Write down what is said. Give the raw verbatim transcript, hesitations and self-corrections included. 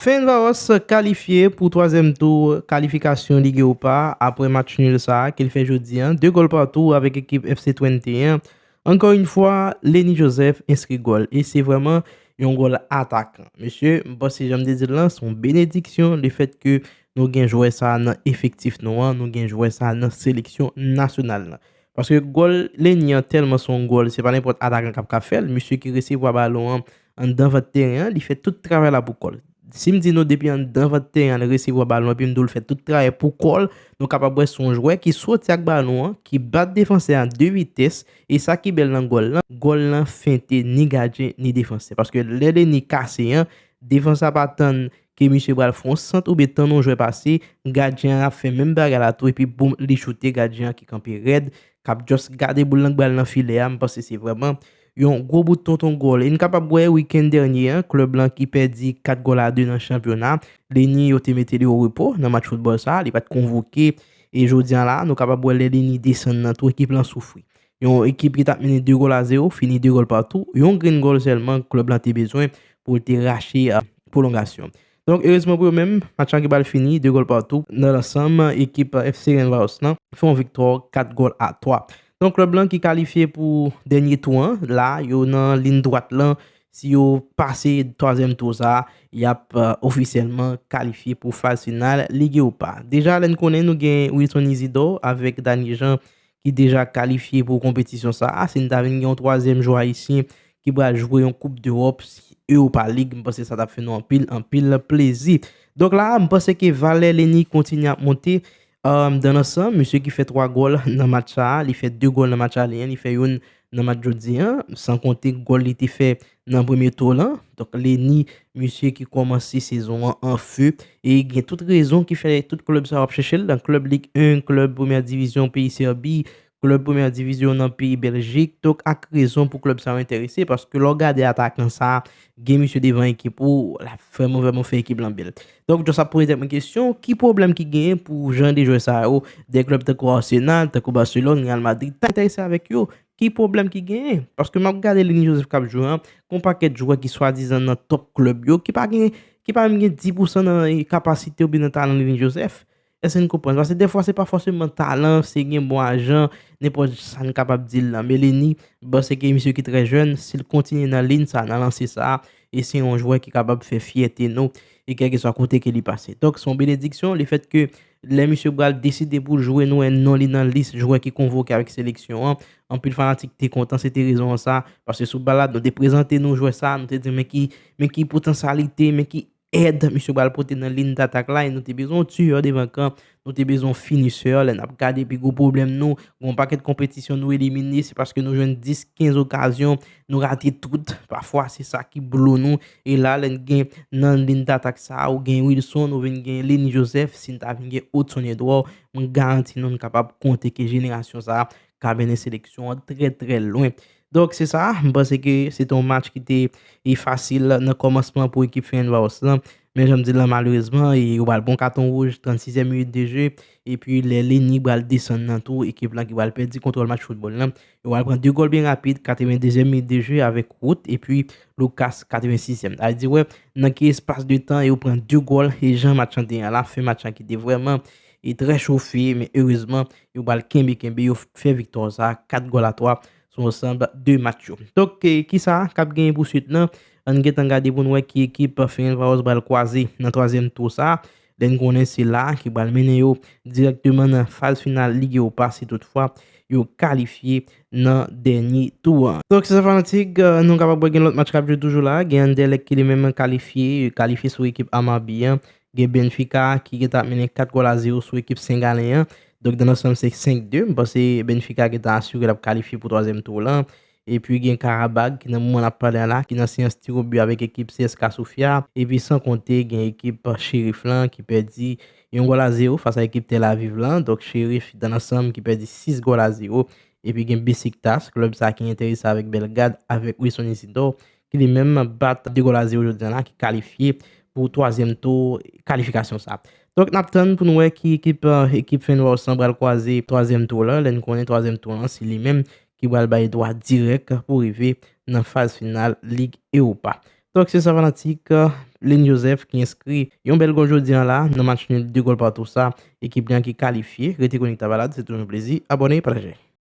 Ferencváros kalifye pou twazyèm tou kalifikasyon Lig Ewopa apre match nil sa a ke l fè jodi a, de gòl patou avèk ekip F C Twente an. Ankò yon fwa, Lenny Joseph enskri gòl e se vrèman yon gòl atakan. Mesye, m panse jan m te di l lan, se yon benediksyon lefèt ke nou gen jwè sa a nan efektif nou an, nou gen jwè sa a nan seleksyon nasyonal lan. Paske gòl Lenny an tèlman se yon gòl, se pa nenpòt atakan k ap ka fè l. Misye ki resevwa balon an anndan vant teren an, li fè tout travay la pou kò l. Si m di nou depi anndan vant teren an, li resevwa balon epi m di w l fè tout travay pou kò l, nou kapab wè se yon jwè ki soti ak balon an, ki bat defansè a de vitès, e sa ki bèl nan gòl lan, gòl lan fente ni gadyen ni defansè. Paske lè Lenny kase an, defansè a pa tann ke misye pral fè yon sant oubyen tann yon jwè pase, gadyen an ap fè menm bagay la tou, epi boum, li choute, gadyen an ki kanpe rèd, k ap just gade boul lan k bal nan filè a, m panse se vrèman yon gwo bout tonton gòl. E n kapab wè wikenn dènye an, klèb lan ki pèdi kat gòl a de nan chanpyona, Lenny yo te mete li o repo nan match foutbòl sa a, li pa t konvoke, e jodi a la, nou kapab wè lè Lenny desann nan tou, ekip lan soufri. Yon ekip ki t ap mennen de gòl a zewo, fini de gòl patou. Yon grenn gòl sèlman klèb lan te bezwen pou l te rache, a, pwolongasyon. Donk, erezman pou yo menm, match lan gen bal fini, de gòl patou. Nan lansanm, ekip F C Ferencváros lan fè yon viktwa kat gòl a twa. Donk, klèb lan ki kalifye pou dènye tou an, la, yo nan liy dwat lan. Si yo pase twazyèm tou sa a, y ap, euh, ofisyèlman kalifye pou faz final Lig Ewopa. Deja, lè n konnen nou gen Wilson Isidore avèk Dany Jean ki deja kalifye pou konpetisyon sa a. Si n ta vin gen yon twazyèm jwè ayisyen ki pral jwe yon Koup Dewòp, Europa League, m panse sa t ap fè nou anpil, anpil plezi. Donk la, m panse ke valè Lenny kontinye ap monte. Um, dan lansanm, misye ki fè twa gòl nan match sa a, li fè de gòl nan match ale an, li fè youn nan match jodi an, san konte gòl li te fè nan premye tou lan. Donk, Lenny, misye ki kòmanse sezon an an fe, e gen tout rezon ki fè tout klèb sa yo ap chèche l, nan klèb Lig en, klèb premyè divizyon peyi Sèbi, klèb premyè divizyon nan peyi Bèljik. Donk, ak rezon pou klèb sa yo enterese, paske lè w gade atakan sa a, gen misye devan ekip ou, l ap vrèman, vrèman fè ekip lan bèl. Donk, just ap poze tèt mwen kesyon, ki pwoblèm ki genyen pou jan de jwè sa yo, de klèb tankou Arsenal, tankou Barcelone, Real Madrid, ta enterese avèk yo? Ki pwoblèm ki genyen? Paske m ap gade Lenny Joseph k ap jwe an, gen yon pakèt jwè ki swadizan nan top klèb yo, ki pa gen, ki pa menm gen dis pousan nan, eh, kapasite oubyen nan talan Lenny Joseph. Èske n konprann? Paske dèfwa, se pa fòseman talan, se gen bon ajan, nenpòt sa n kapab di l lan. Men Lenny, m panse ke misye ki trè jèn, si l kontinye nan liy sa, nan lanse sa, e se yon jwè ki kapab fè fyète nou, e kèlkeswa kote ke li pase. Donk, se yon benediksyon, lefèt ke lè misye pral deside pou l jwe, nou wè non li nan lis jwè ki konvoke avèk seleksyon an. Anpil fanatik te kontan, se te rezon an sa, paske sou bal la, nou te prezante nou jwè sa, nou te di, men ki, men ki potansyalite, men ki èd misye pral pote nan liy datak la, e nou te bezwen yon tiyè devan kan, nou te bezwen yon finisè. Lè n ap gade pi gwo pwoblèm nou, gen yon pakèt konpetisyon nou elimine, se paske nou jwenn dis, kenz okazyon, nou rate tout. Pafwa, se sa ki blo nou. E la, lè n gen nan liy datak sa, ou gen Wilson, ou vin gen Lenny Joseph, si n ta vin gen Hudson Edouard, mwen garanti nou, n kapab konte ke jenerasyon sa ka mennen seleksyon an trè, trè lwen. Donk, se sa, m panse ke se te yon match ki te, e, fasil nan kòmansman pou ekip Ferencváros lan. Men jan m di l lan, malerezman, e, yo pral pran katon wouj, trannsizyèm minit de je. Epi, lè Lenny pral desann nan tou, ekip lan ki pral pèdi kontwòl match foutbòl lan. Yo pral pran de gòl byen rapid, katrevendezyèm minit de je avèk Wout, epi Lucas, katrevensizyèm. Sa vle di, wè, nan ki espas de tan, yo pran de gòl, e jan match lan te ye a la, fen match lan ki te vrèman, e, trè chofe, men erezman, yo pral kenbe, kenbe, yo fè viktwa sa, kat gòl a twa, sou ansanm de match yo. Donk, e, kisa k ap genyen pou swit lan? Ann gentan gade pou n wè ki ekip Ferencváros pral kwaze nan twazyèm tou sa. Lè n konnen se la ki pral mennen yo dirèkteman nan faz final Lig Ewopa si toutfwa yo kalifye nan dènye tou an. Donk, se sa fanatik, e, nou kapab wè gen lòt match k ap jwe toujou la. Gen Anderlecht ki li menm kalifye, kalifye sou ekip Hammarby an. Gen Benfica ki gentan ap mennen kat gòl a zewo sou ekip Sengalen an. Donk, dan lansanm, se senk de. M panse Benfica gentan asire l ap kalifye pou twazyèm tou lan. Epi gen Qarabag ki nan moman n ap pale a la, ki nan seyans tir o bi avèk ekip C S K Sofia. Epi san konte gen ekip Sheriff lan ki pèdi yon gòl a zewo fas a ekip Tel Aviv lan. Donk, Sheriff dan lansanm ki pèdi sis gòl a zewo. Epi gen Besiktas, klèb sa ki enterese avèk Belgrad, avèk Wilson Isidor, ki li menm bat de gòl a zewo jodi a la, ki kalifye pou twazyèm tou kalifikasyon sa. Donk, n ap tann pou n wè ki ekip, e, ekip Ferencváros lan pral kwaze twazyèm tou lan. Lè n konnen twazyèm tou lan, se li menm ki pral bay dwa dirèk pou rive nan faz final Lig Ewopa. Donk, se sa fanatik, Lynn Joseph ki enskri yon bèl gòl jodi a la nan match nil de gòl patou sa. Ekip li an ki kalifye. Rete konekte a Balad, se toujou yon plezi. Abòne, pataje.